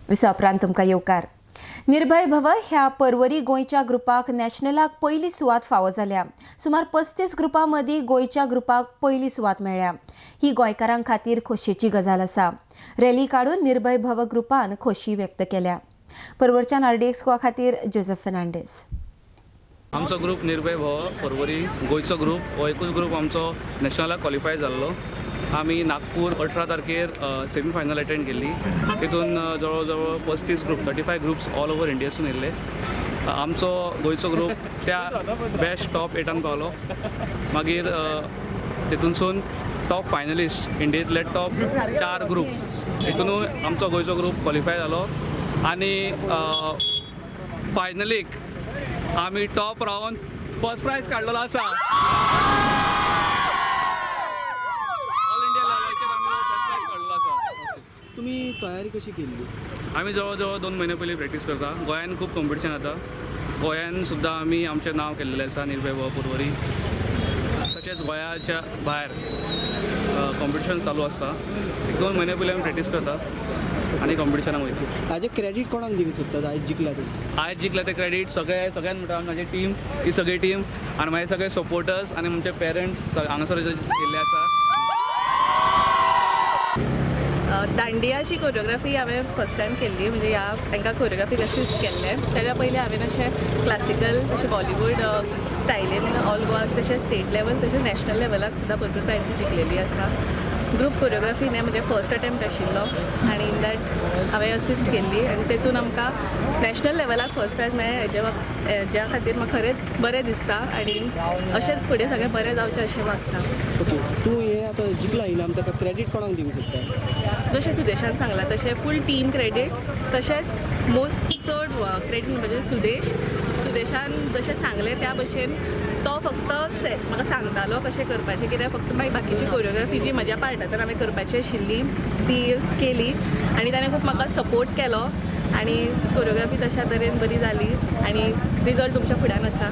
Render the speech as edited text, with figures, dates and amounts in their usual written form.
विसा उपरांत तुमकां येवकार. निर्भय भव ह्या पर्वरी गोंयच्या ग्रुपाक नॅशनलाक पयली सुवात फावो जाल्या. सुमार 35 ग्रुपां मदीं गोंयच्या ग्रुपाक पयली सुवात मेळ्ळ्या. ही गोंयकारां खातीर खोशयेची गजाल आसा. रॅली काडून निर्भय भव ग्रुपान खोशी व्यक्त केल्या. पर्वरच्यान आरडीएक्स गोवा खातीर जोसेफ फर्नांडीस. आमचो ग्रूप निर्भय भव पर्वरी गोंयचो ग्रूप हो एकूच ग्रूप आमचो नॅशनलाक क्वॉलिफाय जाल्लो. आमी नागपूर 18 तारखेर सेमी फायनल अटेंड केल्ली. तितून जवळ जवळ 35 ग्रूप 35 ग्रुप्स ऑल ओवर इंडियासून येयल्ले. आमचो गोंयचो ग्रूप त्या बेस्ट टॉप 8 पावलो. मागीर तितूनसून टॉप फायनलिस्ट इंडियेंतले टॉप 4 ग्रूप तितूनूय आमचो गोंयचो ग्रूप क्वॉलिफाय जालो आनी फायनलीक आमी टॉप रावन फर्स्ट प्रायज काडलेलो आसा. ऑल इंडिया लेवलाचेर आमी फर्स्ट प्रायज काडलेलो आसा. तुमी तयारी कशी केल्ली? आमी जवळ जवळ 2 म्हयने पयलीं प्रॅक्टीस करता. गोंयान खूब कॉम्पिटिशन जाता. गोंयान सुद्दां आमी आमचें नांव केल्लें आसा निर्भय भव पर्वरी. तशेंच गोंयाच्या भायर कॉम्पिटिशन चालू आसता. 1-2 म्हयने पयलीं आमी प्रॅक्टीस करता आनी कॉम्पिटिशनाक वयता. हाजें क्रेडीट कोणाक दिवंक सोदतात आयज जिखला ते? आयज जिखला ते क्रेडीट सगळ्यांत म्हणटा म्हाजी टीम, ही सगळी टीम आनी म्हाजे सगळे सपोर्टर्स आनी आमचे पेरंट्स हांगासर येयल्ले आसा. दांडियाची कोरियोग्राफी हांवें फर्स्ट टायम केल्ली, म्हणजे ह्या तांकां कोरियोग्राफीक असिस्ट केल्लें. ताच्या पयलीं हांवें अशें क्लासिकल तशें बॉलिवूड स्टायलीन ऑल गोवाक तशें स्टेट लेवल तशें नॅशनल लेवलाक सुद्दां भरपूर प्रायजीस जिखलेली आसा. ग्रूप कोरियोग्राफी न्ही म्हणजे फर्स्ट अटेम्प्ट आशिल्लो आनी इन that हांवें असिस्ट केल्ली आनी तेतून आमकां नॅशनल लेवलाक फर्स्ट प्रायज मेळ्ळें. हेज्या खातीर म्हाका खरेंच बरें दिसता आनी अशेंच फुडें सगळें बरें जावचें अशें मागता. ओके, तूं हें आतां जिखला इनाम, ताका क्रेडीट कोणाक दिवंक सोदता? जशें सुदेशान सांगलां तशें फूल टीम क्रेडीट, तशेंच मोस्ट चड क्रेडीट म्हणजे सुदेशान जशें सांगलें त्या भशेन तो फक्त सेट म्हाका सांगतालो कशें करपाचें कितें. फक्त मागीर बाकीची कोरियोग्राफी जी म्हज्या पार्टांतल्यान हांवें करपाची आशिल्ली ती केली आनी ताणें खूब म्हाका सपोर्ट केलो आनी कोरियोग्राफी तशा तरेन बरी जाली आनी रिजल्ट तुमच्या फुड्यान आसा.